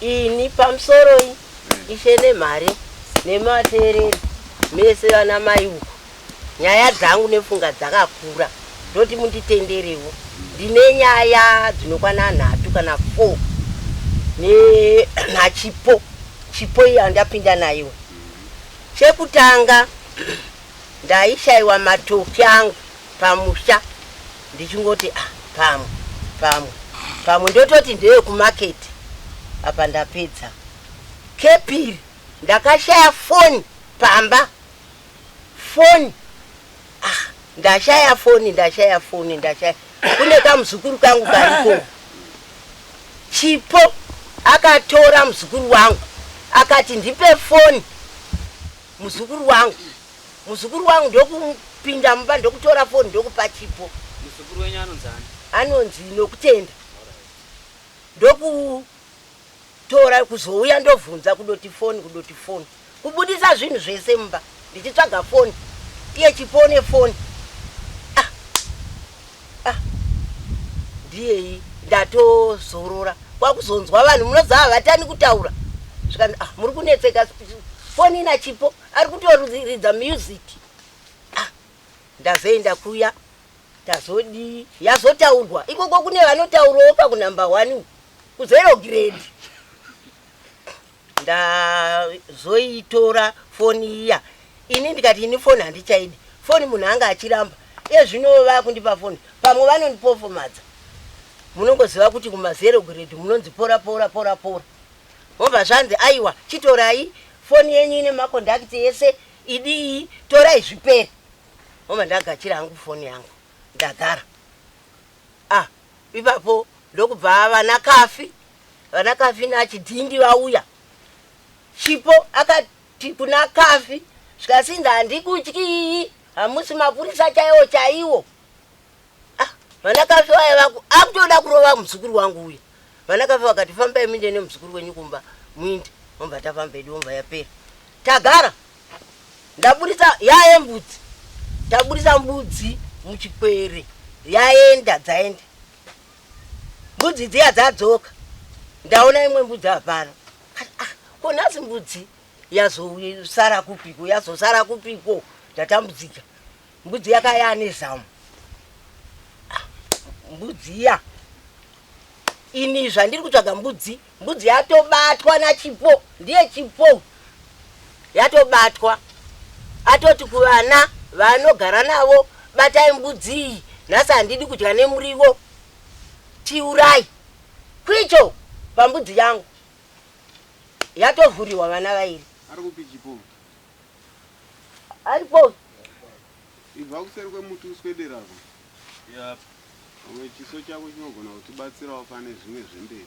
Ini pamusoroi ishe nemhare nemateereri mese vana mai uko nyaya dzangu nefunga dzakakura ndoti munditenderewo ndine nyaya dzinokwana nhatu kana 4 ne nachipo chipo iya ndapinda nayo chekutanga ndaishaiwa matoki angu pamusha ndichingoti ah, pamwe pamwe pamwe ndototi ndeyekumaketi apa ndapedza kepiri ndakashaya foni pamba foni ah, ndashaya foni ndashaya foni ndashaya kune kamuzukuru kangu kariko chipo akatora muzukuru wangu akati ndipe foni muzukuru wangu Muzukuru wangu ndokupinda mumba ndokutora foni ndokupa Chipo. Muzukuru wenyu anonzi ani? Anonzi Nokutenda. Ndokutora kuzouya ndovhunza kudoti foni kudoti foni. Kubudisa zvinhu zvese mumba ndichitsvaga foni. Iye Chipo nefoni. Ah. Ah. Ndiyeyi ndatozorora kwakuzonzwa vanhu munoziva havatani kutaura. Zvikanzi ah muri kunetseka foni ina Chipo. Ari kutoridza music. Ah, ndazoenda kuya tazodii yazotaurwa ikoko kune vanotaurawo pakunumber one uku kuzero grade ndazoitora foni iya ini ndikati ini foni handichaidi foni munhu anga achiramba iye zvino vakundipa foni pamwe vanondipofomadza munongoziva kuti kumazero grade munonzi pora pora pora pora Vobva zvanzi aiwa chitorai foni yenyu ine maconduct ese idii torai zvipere. Vobva ndagachira hangu foni yangu ndagara. Ah ipapo ndokubva vana Kafi vana Kafi naChidhindi vauya. Chipo akati kuna Kafi zvikasinzi handikutyii hamusi mapurisa chaiwo chaiwo. Ah, vana Kafi vaya vaku akutoda kurova muzukuru wangu uya. Vana Kafi vakati fambai muinde nemuzukuru wenyu kumba muinde. Vobva tafamba hedu vobva yapera. Tagara ndaburitsa yaye mbudzi. Taburitsa mbudzi muchikwere yaenda dzaenda. Mbudzi dziya dzadzoka. Ndaona imwe mbudzi hapana. Ah, ko nhasi mbudzi yazosara kupiko yazosara kupiko ndatambudzika. Mbudzi yakaya nezamu. Ah, mbudzi iya ini zvandiri kutsvaga mbudzi mbudzi yatobatwa nachipo ndiye chipo yatobatwa atoti kuvana vaanogara navo batai mbudzi iyi nhasi handidi kudya nemuriwo tiurai kwicho pambudzi yangu yatovhuriwa vana vairi Ari kupi Chipo? Aripo. Ibva kuseri kwemuti uswedera ko. Yep. Pamwe chiso chako chinogona kutibatsirawo pane zvimwe zvemberi.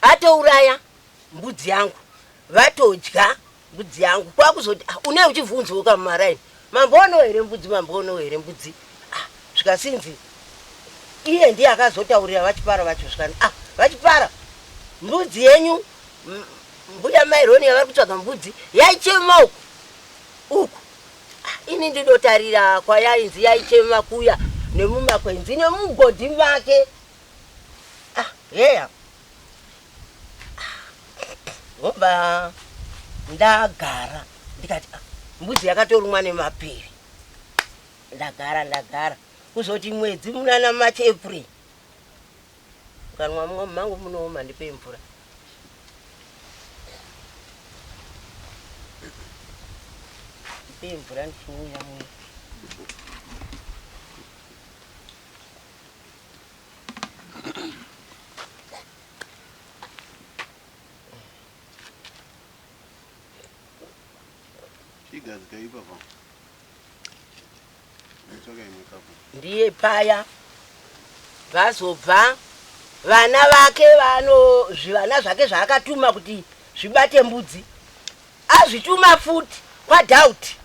Atouraya mbudzi yangu vatodya mbudzi yangu kwakuzoti ah, une uchibvunzwo ka mumaraini mamboonawo here mbudzi mamboonawo here mbudzi ah, zvikasinzi iye ndiye akazotaurira vachipara vacho zvikani ah, vachipara mbudzi yenyu mbuya mai Roni yavari kutsvaga mbudzi yaichema uku uku ah, ini ndidotarira kwayainzi yaichema kuya nemumakwenzi nemugodhi make ah, heya Vobva ndagara ndikati ah, mbudzi yakatorumwa nemapere. Ndagara ndagara kuzoti mwedzi munana March April mukanwa mumwe mangu munooma ndipei mvura. Ndipei mvura ndichiuya muno. Chigadzika ipapa. Nditsvaka imwe kapu. Ndiye paya vazobva vana vake vano zvivana zvake zvaakatuma kuti zvibate mbudzi azvituma futi kwadhauti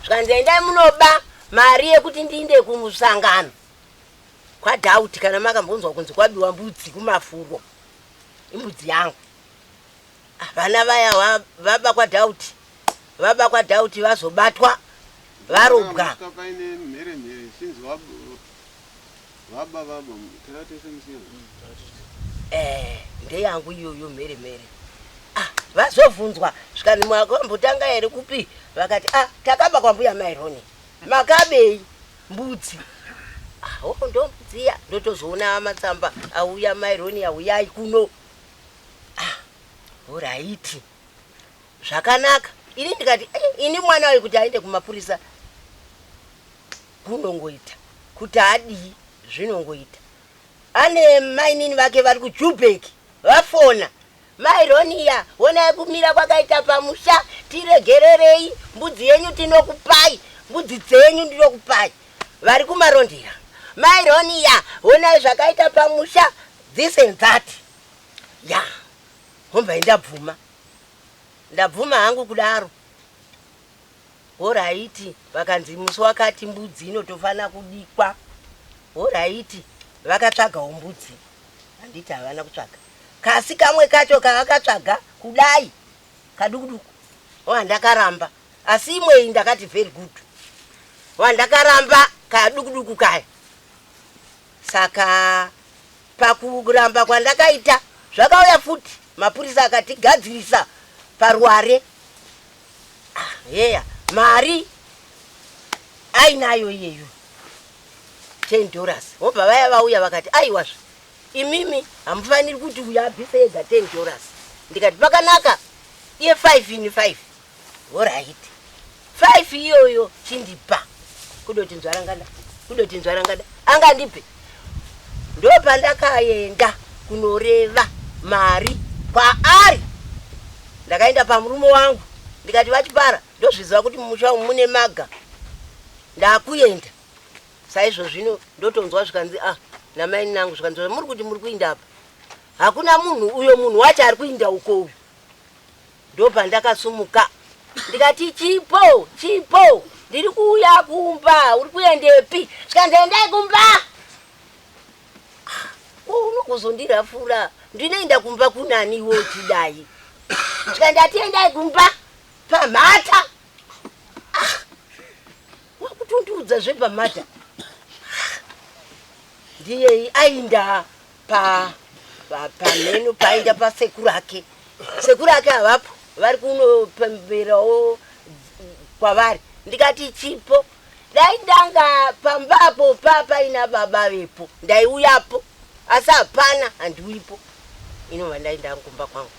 zvikanzi endai munoba mari yekuti ndiinde kumusangano KwaDauti kana makambonzwa kunzi kwabiwa mbudzi kumafuro imbudzi yangu. Ah, vana vaya vaba kwaDauti vaba kwaDauti vazobatwa varobwa. Paine mhere mhere chinzi Vaba vaba tava tese musiyana. Eh, ndeyangu iyoyo mhere mhere. Ah, vazobvunzwa zvikanzi makambotanga here kupi, vakati ah, takaba kwambuya Maironi. Makabei? Mbudzi. Ah, oh, ndo mbudzi iya. Ndotozoona matsamba auya, Maironi auyai kuno. Ah, alright, zvakanaka. Ini ndikati eh, ini mwana uyu kuti aende kumapurisa kunongoita kuti adii, zvinongoita. Ane mainini vake vari kuJubek, vafona, "Maironiya, honai kumira kwakaita pamusha, tiregererei, mbudzi yenyu tinokupai, mbudzi dzenyu ndinokupai." Vari kuMarondera. "Maironiya, honai zvakaita pamusha," this and that. Ya, hombai ndabvuma, ndabvuma hangu kudaro. Alright, vakanzi musi wakati mbudzi inotofana kudikwa. Alright, vakatsvagawo mbudzi, handiti havana kutsvaga, kasi kamwe kacho kavakatsvaga kudai kaduku duku wandakaramba, asi imwe iyi ndakati very good, wandakaramba kaduku duku kaya. Saka pakuramba kwandakaita, zvakauya futi mapurisa akatigadzirisa paruware. Ah, yeya, mari ainayo iyeyo, $10. Vobva vaya vauya vakati, "Aiwazve, imimi hamufaniri kuti uyu abvise ega $10." Ndikati, "Pakanaka, iye 5, ini 5." Alright, 5 iyoyo chindipa. Kudoti nzvarangada, kudoti nzvarangada, angandipe. Ndopandakaenda kunoreva mari kwaari. Ndakaenda pamurume wangu, ndikati, "Vachipara, ndozviziva kuti mumusha umu mune maga, ndakuenda saizvo zvino." Ndotonzwa zvikanzi, "Ah," namaini nangu zvikanzi, "Muri kuti muri kuinda apa, hakuna munhu uyo, munhu wacho ari kuinda uko uyu." Ndopandakasumuka, ndikati, "Chipo, Chipo, ndiri kuuya kumba, uri kuendepi?" Zvikanzi, "Endai kumba." Ah, ko unogozondirafura, ndinoenda kumba kunani iwe uchidai? Zvikanzi, "Atiendai kumba pamhata." Ah, wakutondiudza zvepamhata. Ndiyei ainda pamheno painda pasekuru ake. Sekuru ake havapo, vari kunopemberawo kwavari. Ndikati, "Chipo, dai ndanga pambapo papaina baba vepo, ndaiuyapo, asi hapana, handiuipo." Inova ndaenda kumba kwangu,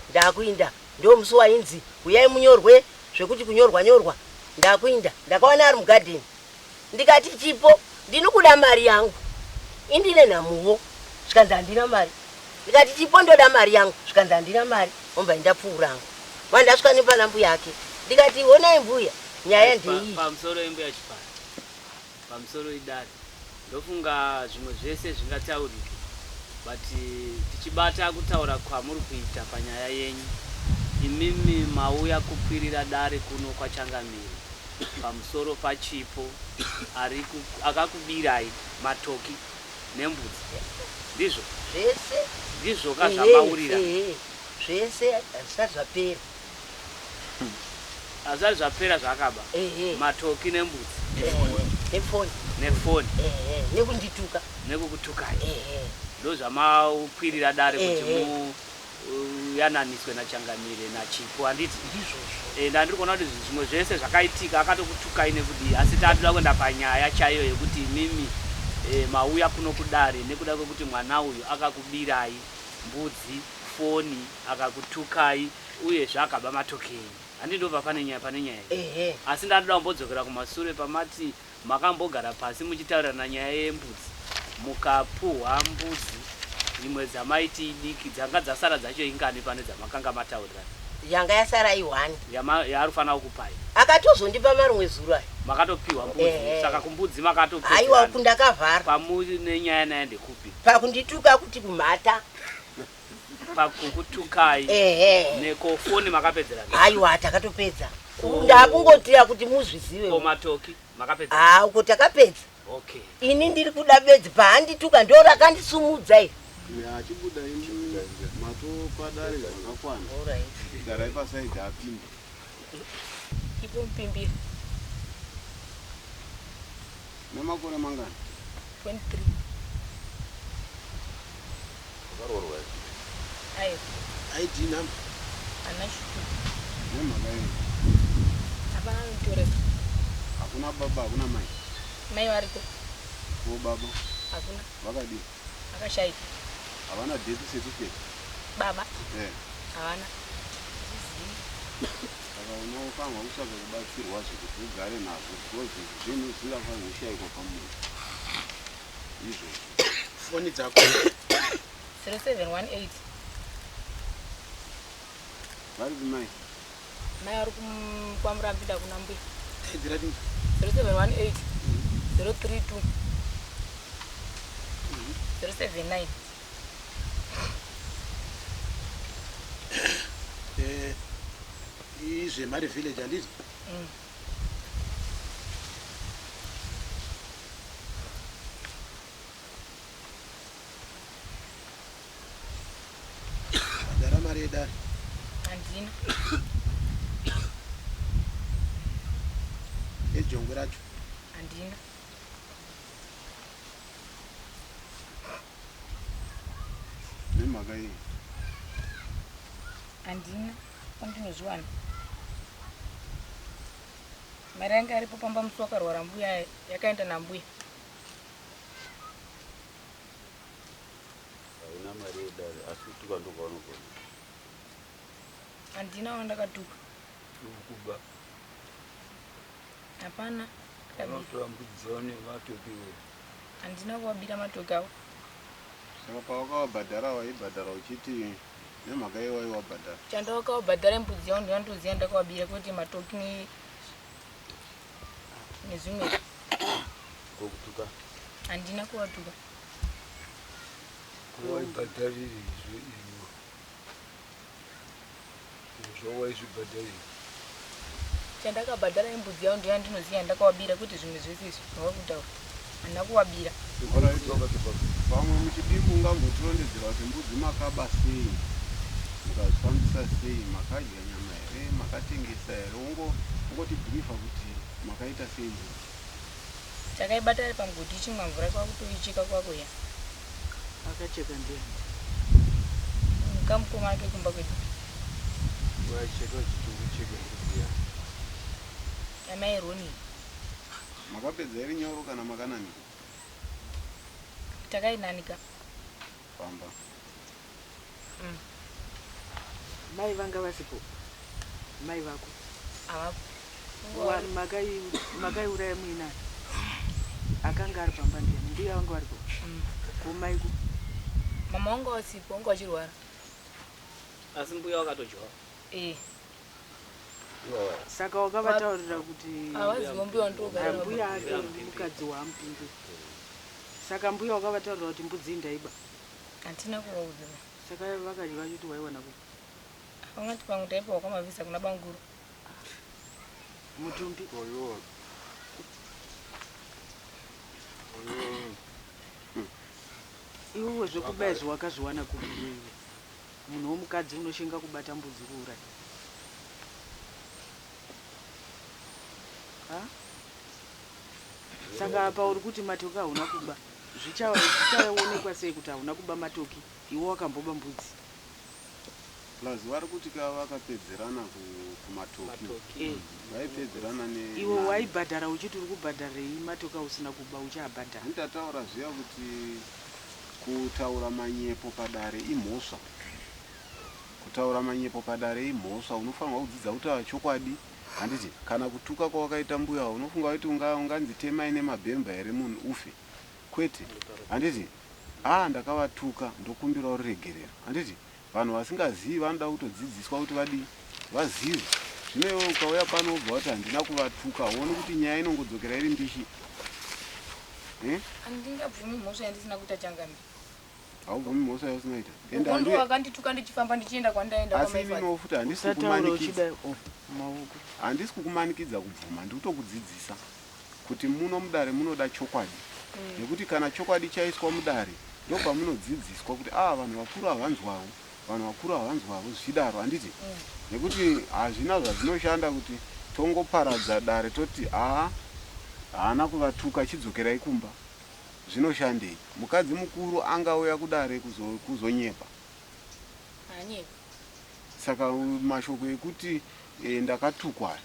ndakuinda. Ndo musi wainzi uyai munyorwe, zvekuti kunyorwa nyorwa. Ndakuinda, ndakawana ari mugadheni. Ndikati, "Chipo, ndini kuda mari yangu, indine nhamuwo." Zvikanzi, "Handina mari." Ndikati, "Chipo, ndoda mari yangu." Zvikanzi, "Handina mari." Ombva ndapfuura hangu, vandasvika nepana mbuya ake. Ndikati, "Honai mbuya, nyaya ndeiyi." Pamusoro yembuya Chipara, pamusoro idare. Ndofunga zvimwe zvese zvingataurike, but tichibata kutaura kwamuri kuita panyaya yenyu, imimi mauya kukwirira dare kuno kwaChangamire pamusoro paChipo ari akakubirai matoki nembudzi, ndizvo? Zvese. Ndizvo ka zvamaurira? Ehe, zvese, hazvisati zvapera. Hazvisati zvapera zvaakaba? Ehe. Matoki nembudzi? Ehe, nefoni. Nefoni. Ehe, nekundituka. Nekukutukai. Ehe. Ndo zvamakwirira dare kuti muyananiswe naChangamire naChipo, handiti? Ndizvozvo. Ndandiri kuona kuti zvimwe zvese zvakaitika, akatokutukai nekudii, asi tatoda kuenda panyaya chaiyo yekuti imimi mauya kuno kudare nekuda kwekuti mwana uyu akakubirai mbudzi, foni, akakutukai, uyezve akaba matoki enyu, handi? Ndobva pane nyaya, pane nyaya iyi. Ehe. Asi ndatoda kumbodzokera kumasure pamati makambogara pasi muchitaurirana nyaya yembudzi, mukapuhwa mbudzi imwe dzamaiti idiki. Dzanga dzasara dzacho ingani pane dzamakanga mataurirana? Yanga yasara i1. Yaari kufanira kukupai? Akatozondipa marumwe zuro aya. Makatopiwa mbudzi? Ehe. Saka kumbudzi Haiwa. makatopedzerana? Kundakavhara. Pamune nyaya naye ndekupi? Pakundituka kuti kumhata. Pakukutukai? Ehe. Nekofoni makapedzerana? Aiwa, takatopedza. Ndakungotira kuti muzvizive. Ko matoki makapedzerana? Ha, uko takapedza. Okay. Ini ndiri kuda bedzi paandituka, ndo rakandisumudza iri. Achibuda imi matopa dare zvakakwana. Garai pasaidhi apinde. Chipo Mupimbiri. Nemakore mangani? 23. Wakaroorwa here? Aiwa. ID number? Handina chitupa. Nemhaka yei? Hapana anotoresa. Hakuna baba, hakuna mai? Mai variko. Ko baba? Hakuna. Vakadii? Vakashaika. Havana death certificate? Baba? Eh. Havana. Saka unofanirwa kutsvaga kubatsirwa zvekuti ugare nazvo because zvinhu zvisingafanirwi kushaikwa pamunhu izvozvo. Foni dzako. 0718. Varipi mai? Mai vari kwaMurambinda kuna mbuya. Daidzira dini? 0718 032 079. Eh, izvemari village handizvo? Mm. Bhadhara mari yedare. Handina. Nejongwe racho. Handina. Nemhaka yei? Handina kwandinozviwana. Mari yanga iripo pamba musi wakarwara mbuya yakaenda nambuya. Hauna mari yedare asi kutuka ndokwaunogona. Handina wandakatuka. Kuba. Hapana. Unotora mbudzi dzavo nematoki iwe. Handina kuvabira matoki avo. Saka pawakavabhadhara waibhadhara uchiti nemhaka yei waiwabhadhara? Chandakavabhadhara mbudzi yavo ndinotoziva ndakavabira kwete matoki nezvimwe. Kokutuka? Handina kuvatuka. Waibhadhariri izvo izvo. Izvo waizvibhadhariri. Chandakabhadhara imbudzi yavo ndiyo yandinoziva ndakavabira kwete zvimwe zvese izvi zvavari kutaura. Handina kuvabira. Pamwe muchidimbu ungambotirondedzera kuti mbudzi makaba sei, mukazvifambisa sei, makadya nyama here, makatengesa here, wongotibhirifa kuti makaita sei mbudzi. Takaibata iri pamugodhi ichimwa mvura kwakutoicheka kwakuya. Akacheka ndiani? Kamukoma ake kumba kwedu. Waicheka uchiti ucheke mbudzi yani. Amai Roni. Makapedza iri nyoro kana makananika? Takainanika. Pamba. Mai vanga vasipo? Mai vako? Havapo. Makaiuraya muinani? Akanga ari pamba ndiani? Mbuya vanga varipo? Mm. Ko maiko? Mama vanga vasipo, vanga vachirwara. Asi mbuya vakatodyawo. Eh. Saka wakavataurira kuti Havazivo mbuya ndogara. Mbuya ake mukadzi waMupindu. Saka mbuya wakavataurira kuti mbudzi ndaiba. Handina kuvaudza. Saka vakadya vachiti waiwana kupi? Vangati pamwe taipiwa kwamavisa kuna banguru. Mutumbi. Koyo. Koyo. Iwewe zvekuba izvi wakazviwana kupi iwewe? Munhu womukadzi unoshinga kubata mbudzi kuuraya. Ha? Saka apa uri kuti matoki hauna kuba. Zvichaonekwa sei kuti hauna kuba matoki iwe wakamboba mbudzi? Plus vari kuti ka vakapedzerana kumatoki. Eh. Vaipedzerana ne Iwe waibhadhara uchiti uri kubhadharirei matoki ausina kuba uchiabhadhara? Ndataura zviya kuti kutaura manyepo padare imhosva. Kutaura manyepo padare imhosva. Unofanirwa kudzidza kutaura chokwadi. Handiti kana kutuka kwawakaita mbuya unofunga kuti unganzi temai nemabhemba here munhu ufe? Kwete. Handiti ah ndakavatuka ndokumbirawo ruregerero. Handiti vanhu vasingazivi vanoda kutodzidziswa kuti vadii vazive. Zvino iwe ukauya pano wobva wati handina kuvatuka uone kuti nyaya inongodzokera iri mbishi. Eh? Handingabvumi mhosva yandisina kuita changamire. Haubvumi mhosva yausina kuita. Ende Uko ndiwo handi akandituka ndichifamba ndichienda kwandaenda asi kwamai ininiwo futi handisi Usataura kukumanikidza. uchidai oh, maoko. Handisi kukumanikidza kubvuma ndikutokudzidzisa kuti muno mudare munoda chokwadi. Nekuti kana chokwadi chaiswa mudare ndopamunodzidziswa kuti ah vanhu vakuru havanzwawo, vanhu vakuru havanzwawo zvichidaro handiti? Nekuti hazvina zvazvinoshanda kuti tongoparadza dare toti haa haana kuvatuka chidzokerai kumba. Zvinoshandei? Mukadzi mukuru angauya kudare kuzonyepa? Haanyepi. Saka mashoko ekuti e, ndakatukwa aya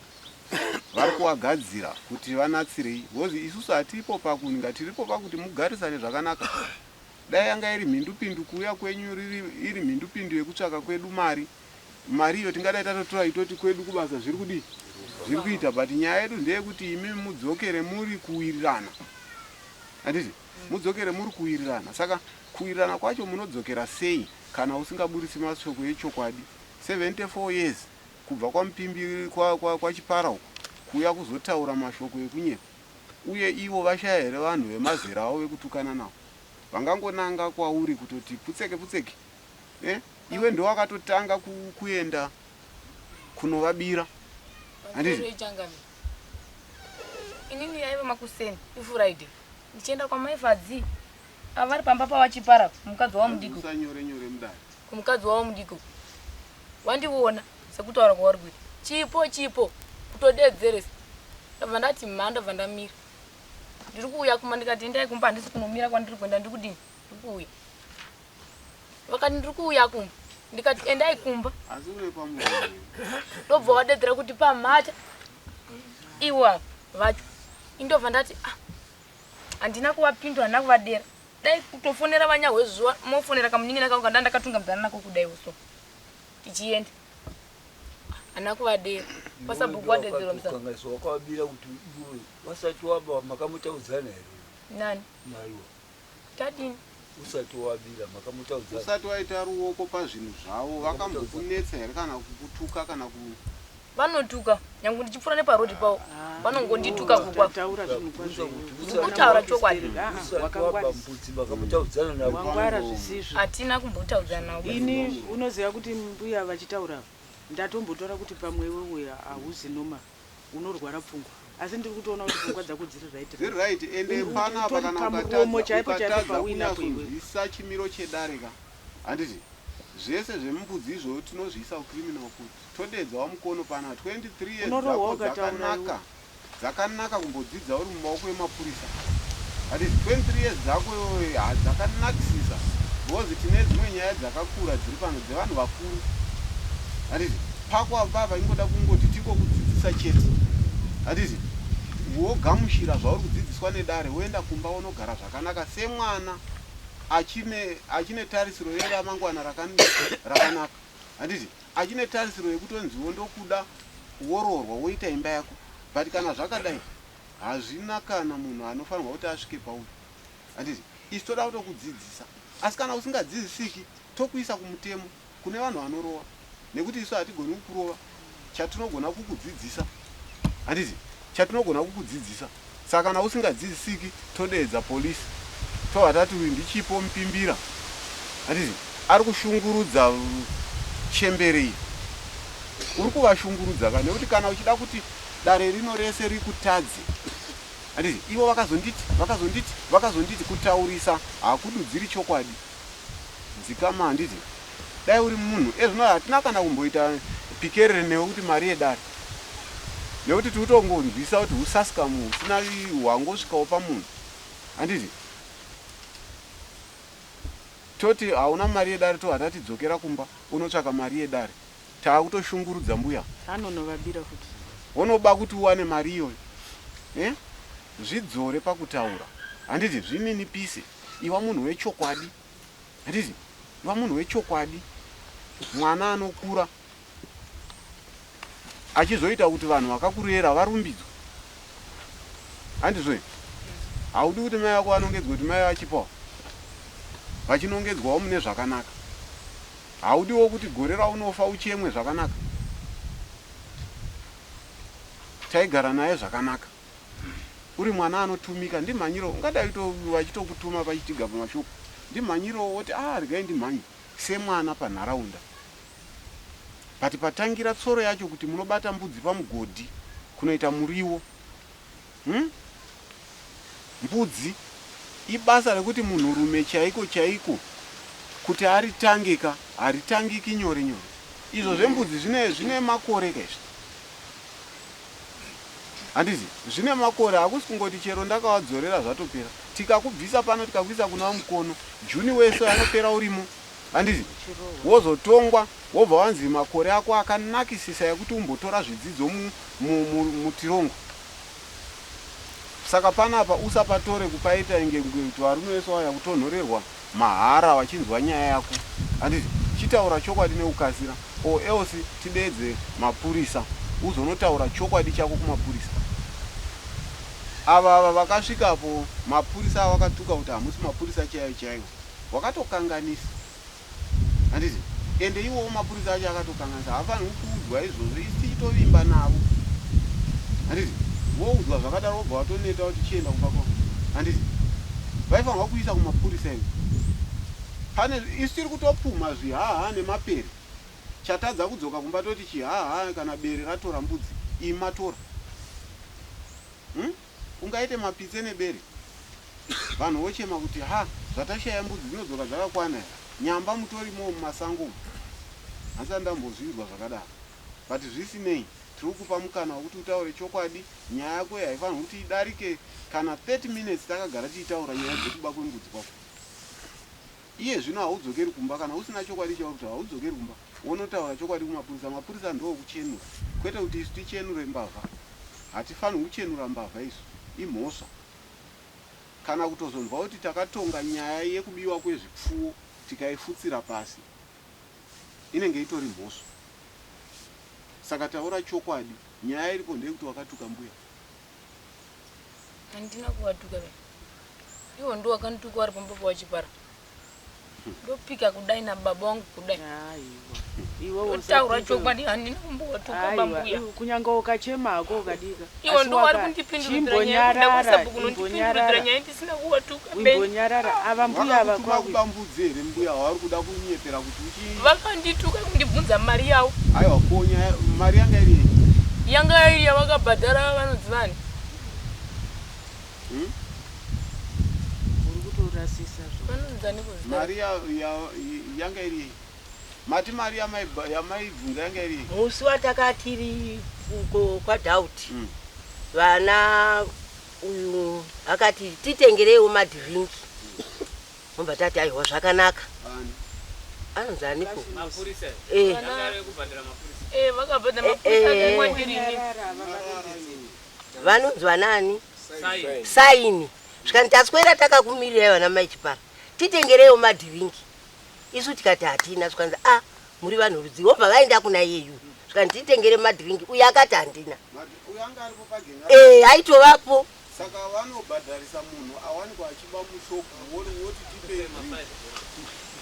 vari kuagadzira kuti vanatsirei because isusu hatipo pakuninga tiripo pakuti mugarisane zvakanaka. Dai yanga iri mhindupindu kuuya kwenyu riri iri mhindupindu yekutsvaka kwedu mari mari iyo tingadai tatotora itoti kwedu kubasa zviri kudii zviri kuita but nyaya yedu ndeyekuti imi mudzokere muri kuwirirana handiti mudzokere muri kuwirirana saka kuwirirana kwacho munodzokera sei kana usingaburitsi mashoko echokwadi 74 years kubva kwamupimbi kwachipara uko kuuya kuzotaura mashoko ekunyepa uye ivo vashaya here vanhu vemazera avo vekutukana navo vangangonanga kwauri kutoti putseke putseke eh? iwe ndowakatotanga kuenda kunovabira handiti inini yaiva makuseni ifriday ndichienda kwamai fadzi ava vari pamba pavachipara kumukadzi wavo mudiki nyore nyore mudare kumukadzi wavo mudiki wandiona sekutaura kwavari kuita chipo chipo kutodeedzeresa ndabva ndati mha ndabva ndamira ndiri kuuya kuma ndikati endai kumba handisi kunomira kwandiri kuenda ndiri kudini ndiri kuuya vakati ndiri kuuya kumba ndikati endai kumba asi une pamuromo ndobva wadedzera kuti pamhata iwo ava vacho indobva ndati ah handina kuvapindura handina kuvadera dai kutofonera vanyahwezuva mofonera kamunin'ina kangu kanda ndakatungamidzana nako kudai so tichienda handina kuvadera kwasabhuku wadedzerwa musana Kanganiswa wakavabira kuti iwe wasati waba makamutaudzana here nani naiwa tadini usati wabira makamutaudzana usati waita ruoko pazvinhu zvavo vakambokunetsa here kana kukutuka kana ku vanotuka nyange ndichipfuura neparodhi pavo vanongondituka kukwa Taura zvinhu kwazvo iwewe. Kutaura chokwadi. Ah, usati waba wakangwarisa. mbudzi makamutaudzana navo Wangwara zvisizvo. hatina kumbotaudzana navo Ini unoziva kuti mbuya vachitaura ndatombotora kuti pamwe iwewe hauzi normal unorwara pfungwa asi ndiri kutoona kuti pfungwa dzako dziri right dziri right ende panapa Utori kana pamuromo ukatadza chaipo chaipo ukatadza pauinapo iwewe. kunyatsonzwisa chimiro chedare ka handiti zvese zvemubudzi izvozvo tinozviisa kucriminal court todedzawo mukono pana 23 years Unorohwa dzako ukataura dzakanaka dzakanaka kumbodzidza uri mumaoko emapurisa handiti 23 years dzako iwewe ha dzakanakisisa because tine dzimwe nyaya dzakakura dziri pano dzevanhu vakuru handiti pako apapa ingoda kungoti tikokudzidzisa chete handiti wogamuchira zvauri kudzidziswa nedare woenda kumba wonogara zvakanaka semwana achine achine tarisiro yeramangwana rakanaka handiti achine tarisiro yekutonziwo ndokuda woroorwa woita imba yako but kana zvakadai hazvina kana munhu anofanirwa kuti asvike pauri handiti isu toda kutokudzidzisa asi kana usingadzidzisiki tokuisa kumutemo kune vanhu vanorova nekuti isu hatigoni kukurova chatinogona kukudzidzisa handiti chatinogona kukudzidzisa saka kana usingadzidzisiki todeedza polisi tobva tati uyu ndichipo mupimbira handiti ari kushungurudza chembere iyi uri kuvashungurudza ka nekuti kana uchida kuti dare rino rese rikutadze handiti ivo vakazonditi vakazonditi vakazonditi kutaurisa hakududziri chokwadi dzikama handiti dai uri munhu ezvino hatina kana kumboita pikerere newe kuti mari yedare nekuti tiri kutongonzwisa kuti usaskamu husina hwangosvikawo pamunhu handiti toti hauna mari yedare tobva tatidzokera kumba unotsvaka mari yedare taakutoshungurudza mbuya anonovabira futi wonoba kuti uwane mari iyoyo eh? zvidzore pakutaura handiti zvininipise iwa munhu wechokwadi handiti iwa munhu wechokwadi mwana anokura achizoita kuti vanhu vakakurera varumbidzwe handizvo here haudi kuti mai vako vanongedzwe kuti mai vachipawo vachinongedzwawo mune zvakanaka haudiwo kuti gore raunofa uchemwe zvakanaka taigara naye zvakanaka uri mwana anotumika ndimhanyiro ungadai vachitokutuma pachitiga pamashoko ndimhanyiro woti a regai ndimhanye semwana panharaunda but patangira tsoro yacho kuti munobata mbudzi pamugodhi kunoita muriwo hmm? Mbudzi ibasa rekuti munhurume chaiko chaiko kuti aritange ka haritangiki nyore nyore. Izvo zvembudzi zvine zvine makore ka izvi. Handiti zvine makore hakusi kungoti chero ndakavadzorera zvatopera. Tikakubvisa pano tikakuisa kuna vaMukono, June wese anopera urimo. Handiti? Wozotongwa wobva wanzi makore ako akanakisisa ekuti umbotora zvidzidzo mutirongo. Saka panapa usapatore kupaita inge kuti varume vese vauya kutonhorerwa mahara vachinzwa nyaya yako. Handiti? Chitaura chokwadi nekukasira or else tideedze mapurisa uzonotaura chokwadi chako kumapurisa. Ava ava vakasvikapo mapurisa avakatuka kuti hamusi mapurisa chaiyo chaiwo wakatokanganisa. Handiti? Ende iwowo mapurisa acho akatokanganisa haafanirwi kuudzwa izvozvo isu tichitovimba navo. Handiti? Voudzwa zvakadaro vobva vatoneta kuti chienda kumba kwako. Handiti? Vaifanirwa kuisa kumapurisa iwe. Pane isu tiri kutopumha zvihaha nemapere. Chatadza kudzoka kumba toti chihaha kana bere ratora mbudzi. Imi matora. Umm ungaite mapitse nebere vanhu vochema kuti ha zvatashaya mbudzi dzinodzoka dzakakwana here nyamba mutorimowo mumasango umu handisati ndambozvinzwa zvakadaro but zvisinei tiri kukupa mukana wekuti utaure chokwadi nyaya yako iyi haifanirwi kuti idarike kana 30 minutes takagara tichitaura nyaya dzekuba kwembudzi kwako Iye zvino haudzokeri kumba kana usina chokwadi chauri kutaura haudzokeri kumba wonotaura chokwadi kumapurisa mapurisa ndookuchenura kwete kuti isu tichenure mbavha hatifanirwi kuchenura mbavha isu imhosva kana kutozonzwa kuti takatonga nyaya yekubiwa kwezvipfuwo tikaifutsira pasi inenge itori mhosva saka taura chokwadi nyaya iripo ndeyekuti wakatuka mbuya Handina kuvatuka ve. Ivo ndiwo wakanituka wari pamba pawachipara. Ndopika kudai nababa wangu kudai. Aiwa. Iwe Ndotaura chokwadi handina kumbovatuka bambuya. Kunyange ukachema hako ukadika. Ivo ndiwo vari kundipindurudzira nyaya kuda kwasabhuku nondipindurudzira nyaya ndisina kuvatuka benyu. Imbonyarara ava mbuya ava Vakakutuma kuba mbudzi here mbuya wavari kuda kunyepera kuti uchi Vakandituka kundibvunza mari yavo. Aiwa ko nyaya mari yanga iri yei? Yanga iri yavakabhadhara vanonzi vani? Hmm? Uri kutorasisa zvo. Vanonzi ani kuzita? Mari ya, ya, yanga iri yei? Mati mari yamaibvunza yanga iri yei? Musi watakatiri uko kwaDoubt vana uyu akati titengereiwo madhiringi Mobva tati aiwa zvakanaka. Anonzi aniko? Mapurisa. Eh. Eh, vakabhadhara mapurisa Eh, eh. akamwa ndirini. Vanonzi vanaani? Saini. Saini. Zvikanzi taswera takakumirirai vana mai Chipara. Titengereiwo madhiringi. Isu tikati hatina zvikanzi ah muri vanhu rudzii vobva vaenda kuna iyeyu. Zvikanzi titengere madhiringi uyu akati handina. Uyu anga aripo pagenga. Eh, aitovapo. Saka vanobhadharisa munhu awanikwa achiba mushop woti tipe drink.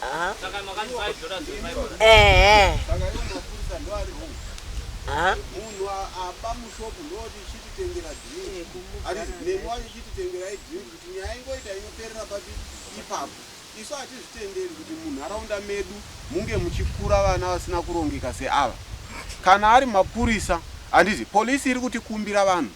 Ah. Saka makanzi 5 dollars 5 dollars. Eh. Saka iwo mapurisa ndo ari wrong. Ah. Munhu aba mushop ndoti chititengera drink. Ati nemi wacho chititengerai drink kuti nyaya ingoita inoperera papi ipapo. Isu hatizvitenderi kuti munharaunda medu munge muchikura vana vasina kurongeka seava. Kana ari mapurisa handiti police iri kutikumbira vanhu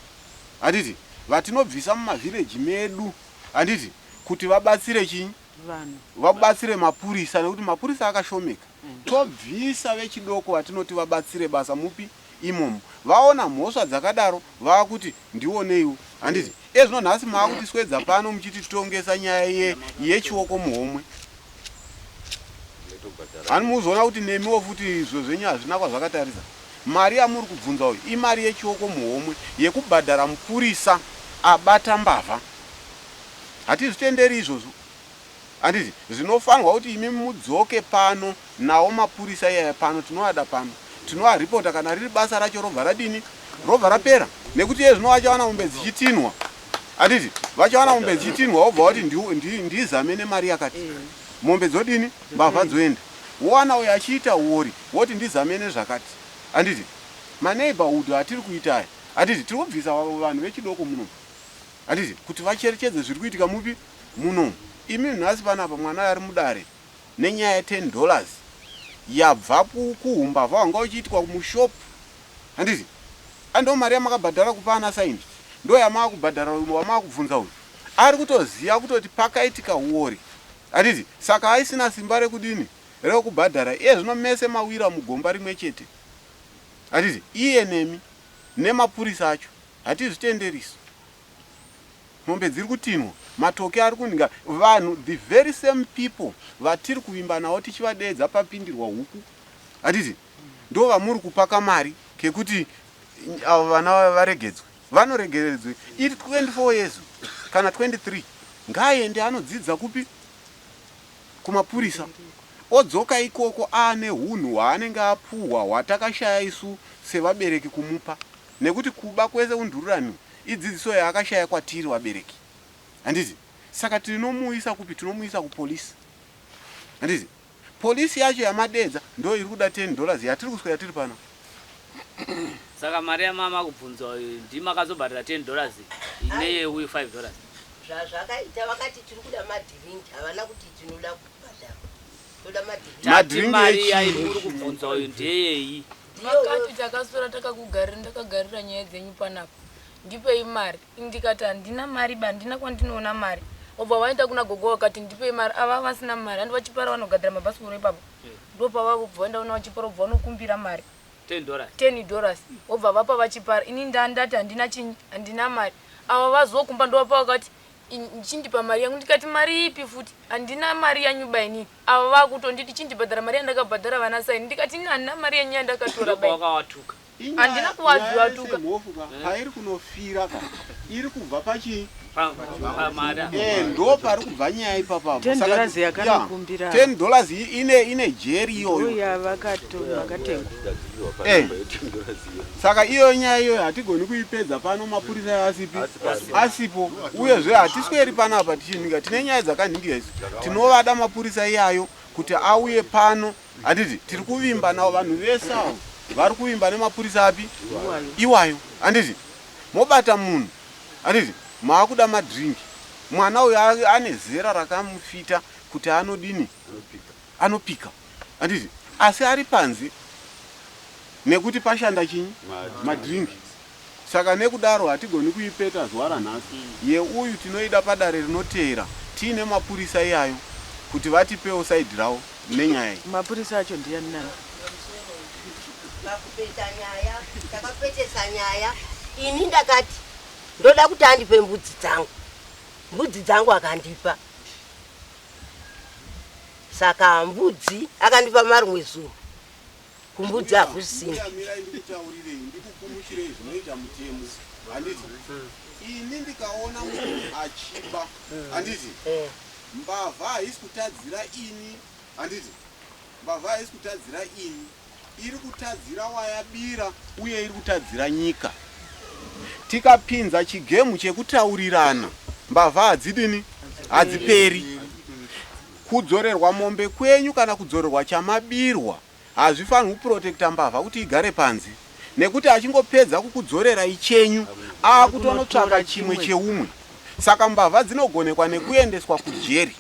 handiti vatinobvisa mumavhireji medu handiti kuti vabatsire chinyi Vanhu. Vabatsire mapurisa nekuti mapurisa akashomeka. Tobvisa vechidoko vatinoti vabatsire basa mupi imomo. Vaona mhosva dzakadaro vakuti ndioneiwo handiti ezvino nhasi maakutiswedza pano muchititongesa nyaya ye yechioko muhomwe. Hani muzoona kuti nemiwo futi izvo zvenyu hazvina kwazvakatarisa. Mari yamuri kubvunza uyu imari yechioko muhomwe yekubhadhara mupurisa abata mbavha. Hatizvitenderi izvozvo. Handiti zvinofanirwa kuti imi mudzoke pano nawo mapurisa iyaya pano tinoada pano. Tinoaripota kana riri basa racho robva radini? Robva rapera. Nekuti iye zvino vachawana mombe dzichitinhwa. Handiti vachawana mombe dzichitinhwa wobva wati ndizame nemari yakati. Mombe dzodini? Mbavha dzoenda. Wowana uyo achiita huori woti ndizame nezvakati. Handiti maneighborhood atiri kuita aya handiti tiri kubvisa vanhu vechidoko muno. Handiti kuti vacherechedze zviri kuitika mupi muno. Imi nhasi panapa mwana ari mudare nenyaya ye 10 dollars yabva kuhumbavha hwanga huchiitwa mushop. Handiti ndo mari yamakabhadhara kupa ana saini ndo yamaakubhadhara wamaakubvunza uyu. Ari kutoziva kutoti pakaitika huori. Handiti saka aisina simba rekudini rekubhadhara iye zvino mese mawira mugomba rimwe chete. Handiti iye nemi nemapurisa acho. Hatizvitenderi isu. Mombe dziri kutinhwa. Matoki ari kuninga vanhu the very same people vatiri kuvimba navo tichivadeedza papindirwa huku. Handiti? Ndo vamuri kupa kamari kekuti avo vana varegedzwe. Vanoregeredzwe iri 24 years kana 23 ngaaende anodzidza kupi? Kumapurisa. Odzoka ikoko aane hunhu hwaanenge apuhwa hwatakashaya isu sevabereki kumupa. Nekuti kuba kwese undururani idzidziso yaakashaya kwatiri vabereki. Handiti? Saka tinomuisa kupi? Tinomuisa kupolice. Handiti? Police yacho yamadeedza ndo iri kuda 10 dollars yatiri kuswera tiri pano. Saka mari yamama kubvunzwa ndimi makazobhadhara 10 dollars neyeuyu 5 dollars. Zvazvakaita vakati tiri kuda madhiringi havana kuti tinoda kubhadharwa. Toda madhiringi. Tati Madhiringi mari echii? yaimuri kubvunzwa uyu ndeyei? Makati takaswera takakugarira ndakagarira nyaya dzenyu panapa ndipei mari ndikati handina mari ba handina kwandinoona mari obva waenda kuna gogo wakati ndipei mari ava vasina mari handi vachipara vanogadzira mabhasikoro ipapo ndopavavobva waenda kuna vachipara obva vanokumbira mari 10 dollars. 10 dollars wobva vapa vachipara ini ndandati handina chinyi handina mari ava vazokumba ndovapa vakati chindipa mari yangu ndikati mari ipi futi handina mari yanyu ba inini ava vakutonditi chindibhadhara mari yandakabhadhara vana saini ndikati ini handina mari yenyu yandakatora ba Ndopawakawatuka. Handina kuwaziwatuka. Mhofu ka pairi kunofira ka iri kubva pachii? Pamari. Eh, ndo pari kubva nyaya ipapapo. 10 Saka dollars yeah, yakanokumbira. 10 dollars iyi ine ine jeri iyoyo. Yavakatengwa. Eh. Saka iyo nyaya iyoyo hatigoni kuipedza pano mapurisa asipi asipo uyezve hatisweri panapa tichinhinga tine nyaya dzakanhingira isu tinovada mapurisa iyayo kuti auye pano handiti tiri kuvimba navo vanhu vese avo vari kuvimba nemapurisa api iwayo handiti mobata munhu handiti maakuda madringi mwana uyu ane zera rakamufita kuti anodini anopika handiti asi ari panze nekuti pashanda chinyi madringi saka nekudaro hatigoni kuipeta zuva ranhasi yeuyu tinoida padare rinoteera tiine mapurisa iyayo kuti vatipewo saidhi ravo nenyaya iyi Mapurisa acho ndiyani nani? Pakupeta nyaya takapetesa nyaya ini ndakati ndoda kuti andipe mbudzi dzangu mbudzi dzangu akandipa saka mbudzi akandipa marumwe zuro kumbudzi hakusina Mbuya mirai ndikutaurirei ndikukumuchirei zvinoita mutemo handiti ini ndikaona munhu achiba handiti mbavha haisi kutadzira ini handiti mbavha haisi kutadzira ini iri kutadzira wayabira uye iri kutadzira nyika tikapinza chigemu chekutaurirana mbavha hadzidini hadziperi kudzorerwa mombe kwenyu kana kudzorerwa chamabirwa hazvifanirwi kuprotekta mbavha kuti igare panze nekuti achingopedza kukudzorerai chenyu akutonotsvaka chimwe cheumwe saka mbavha dzinogonekwa nekuendeswa kujeri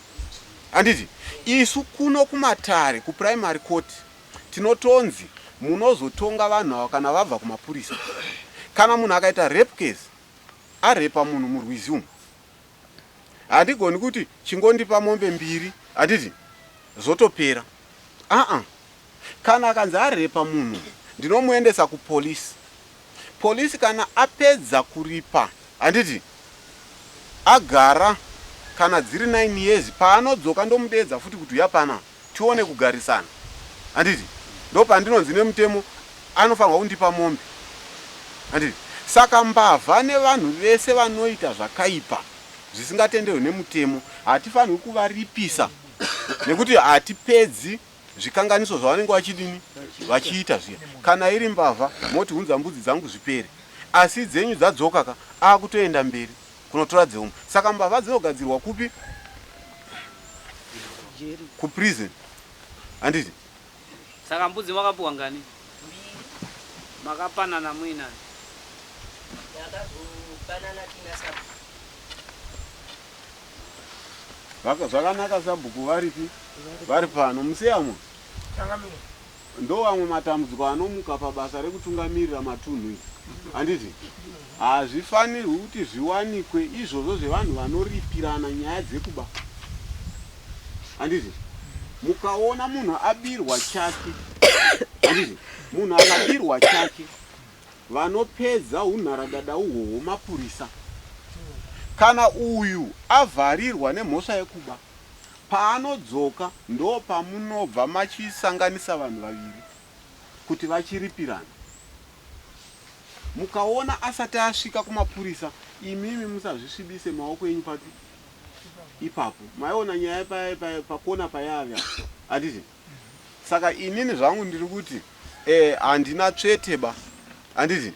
handiti isu kuno kumatare kuprimary court tinotonzi munozotonga vanhu ava kana vabva kumapurisa kana munhu akaita rape case arepa munhu murwizi umu handigoni kuti chingondipa mombe mbiri handiti zvotopera aa kana akanzi arepa munhu ndinomuendesa kupolisi polisi kana apedza kuripa handiti agara kana dziri 9 years paanodzoka ndomudeedza futi kuti uya pana tione kugarisana handiti ndopandinonzi nemutemo anofanirwa kundipa mombe handiti saka mbavha nevanhu vese vanoita zvakaipa zvisingatenderwi nemutemo hatifanirwi kuvaripisa nekuti hatipedzi zvikanganiso zvavanenge vachidini vachiita zviya kana iri mbavha moti hunza mbudzi dzangu zvipere asi dzenyu dzadzoka ka akutoenda mberi kunotora dzeumwe saka mbavha dzinogadzirwa kupi kuprison handiti Saka mbudzi makapuwa ngani? Makapanana muinani? Takazopanana tina sabhuku. Zvakanaka sabhuku varipi? Vari pano. Museyamwa. Changamire. Ndovamwe matambudziko anomuka pabasa rekutungamirira matunhu iri. Handiti? Hazvifanirwi kuti zviwanikwe izvozvo zvevanhu vanoripirana nyaya dzekuba. Handiti? Mukaona munhu abirwa chake, handiti? Munhu akabirwa chake, vanopedza hunharadada uhwohwo mapurisa. Kana uyu avharirwa nemhosva yekuba, paanodzoka ndopamunobva machisanganisa vanhu vaviri kuti vachiripirana. Mukaona asati asvika kumapurisa, imimi musazvisvibise maoko enyu papi? Ipapo. Maiona nyaya paya paya pakona payave apo. Handiti? Saka inini zvangu ndiri kuti eh, handina tsvete ba. Handiti?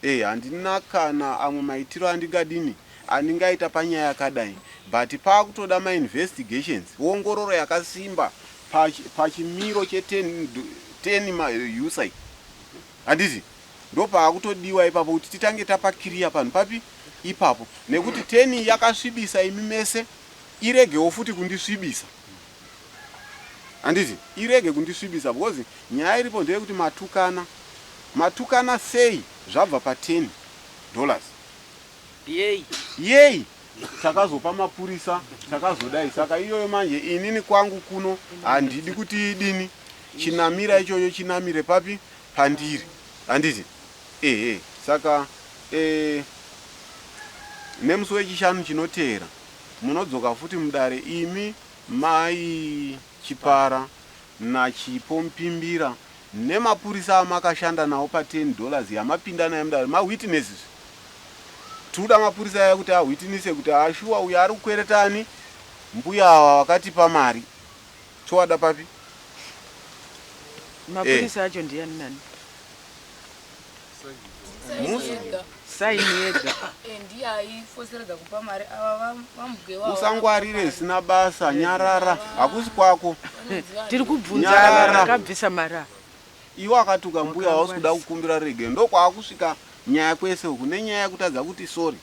Eh, handina kana amwe maitiro andingadini andingaita panyaya yakadai but pakutoda mainvestigations ongororo yakasimba pachimiro che 10 usai handiti ndopaakutodiwa ipapo kuti titange tapakiriya panhu papi ipapo nekuti 10 yakasvibisa imi mese iregewo futi kundisvibisa Handiti irege kundisvibisa because nyaya iripo ndeyekuti matukana. Matukana sei zvabva pa 10 dollars. Yei. Yei takazopa mapurisa takazodai saka iyoyo manje inini kwangu kuno handidi kuti idini chinamira ichocho chinamire papi pandiri handiti ehe saka eh, nemusi wechishanu chinoteera munodzoka futi mudare imi Mai Chipara naChipo Mpimbira nemapurisa amakashanda nawo pa 10 dollars yamapinda nayo mudare ma witnesses. Tikuda mapurisa aya kuti ahwitinise kuti ashuwa uyo ari kukwereta ani mbuya ava vakatipa mari. Towada papi? Mapurisa acho ndiyani nani? Saini yega. Eh, ndiye aifoseredza kupa mari ava vamubwe Usangwarire zvisina basa, nyarara. Hakusi kwako. Tiri kubvunza akabvisa mari ava. Iwe akatuka mbuya hausi kuda kukumbira regero. Ndokwaakusvika nyaya kwese uku nenyaya yekutadza kuti sorry.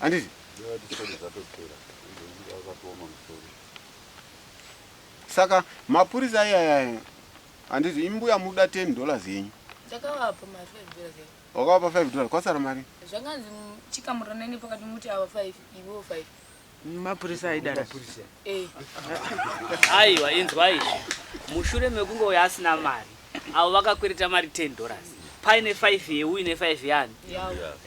Handiti? Saka mapurisa iyaya Handiti imi mbuya muda 10 dollars yenyu. Ndakavapa mari 5 dollars yangu. Wakavapa 5 dollars kwasara mari? Zvakanzi chikamuranai pakati muti ava 5 iwewo 5. Mapurisa aidara. Eh. Aiwa inzwa izvi. Mushure mekunge uyo asina mari, avo vakakwereta mari 10 dollars. Paine 5 yeuyu ne 5 yani.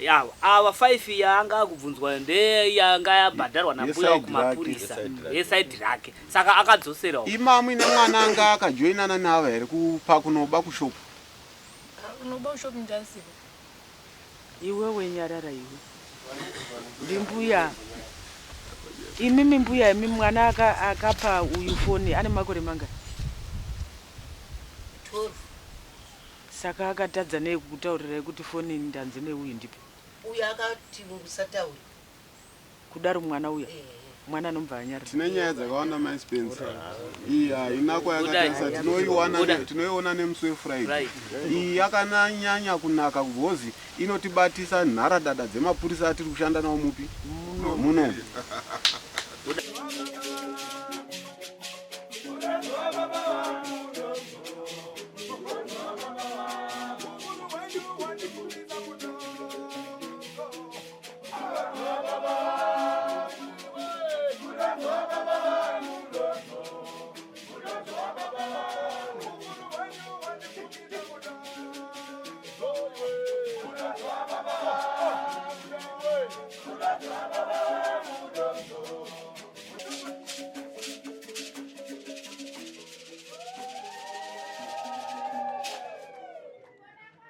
Yavo. Ava 5 yaanga akubvunzwa ndeyanga yabhadharwa nambuya kumapurisa. Yesaidi rake. Saka akadzoserawo. Ima muine mwana anga akajoinana neava here kupa kunoba kushop? Unoba kushop ndasipo. Iwewe nyarara iwe. Ndimbuya. Imimi mbuya imi mwana aka akapa uyu foni ane makore mangani? 12. Saka akatadza nei kukutaurirai kuti foni ndanzi neuyu ndipe? Uyu akati musataure. Kudaro mwana uya mwana anobva anyarara. Tine nyaya dzakawanda mai Spencer. Iyi haina kwayakatarisa tinoiwana tinoiona nemusi weFriday. Iyi yakananyanya kunaka because inotibatisa nharadada dzemapurisa atiri kushanda nawo mupi muno.